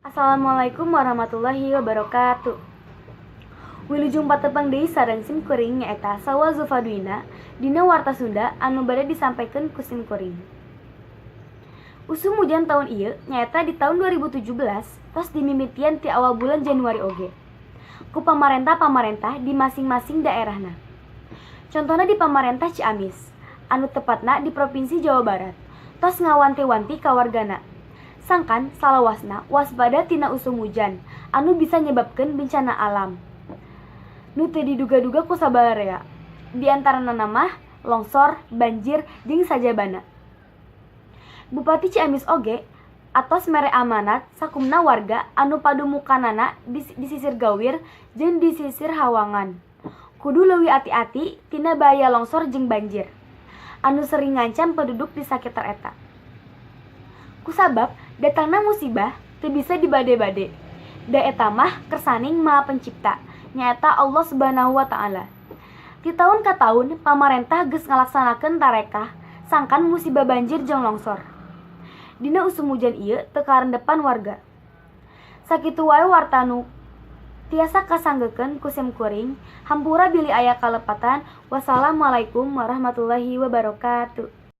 Assalamualaikum warahmatullahi wabarakatuh. Wilujeng patepang deui sareng sim kuring, nyaeta Salwa Zulfaduina, dina Warta Sunda anu bade disampaikan ku sim kuring. Usum hujan tahun ieu, nyaeta di tahun 2017, tos dimimitian ti awal bulan Januari oge ku pamarentah-pamarentah di masing-masing daerahna. Contohna di pamarentah Ciamis, anu tepatna di Provinsi Jawa Barat, tos ngawanti-wanti ka wargana sangkan salawasna waspada tina usum hujan anu bisa nyebabkeun bencana alam nu teu diduga-duga ku sabarea. Di antarana mah longsor, banjir, jeung sajabana. Bupati Ciamis oge atos mere amanat sakumna warga anu padumukanana di sisir Gawir jeung di sisir Hawangan kudu leuwih ati-ati tina bahaya longsor jeung banjir anu sering ngancam penduduk di sakitar eta. Kusabab datangna musibah teu bisa dibade-bade. Da eta mah kersaning Maha Pencipta, nyaeta Allah Subhanahu wa Ta'ala. Ti taun ka taun pamarentah geus ngalaksanakeun tarekah sangkan musibah banjir jeung longsor dina usum hujan ieu teu karendepan warga. Sakitu wae warta nu tiasa kasanggekeun ku sim kuring, hampura bilih aya kalepatan. Wassalamualaikum warahmatullahi wabarakatuh.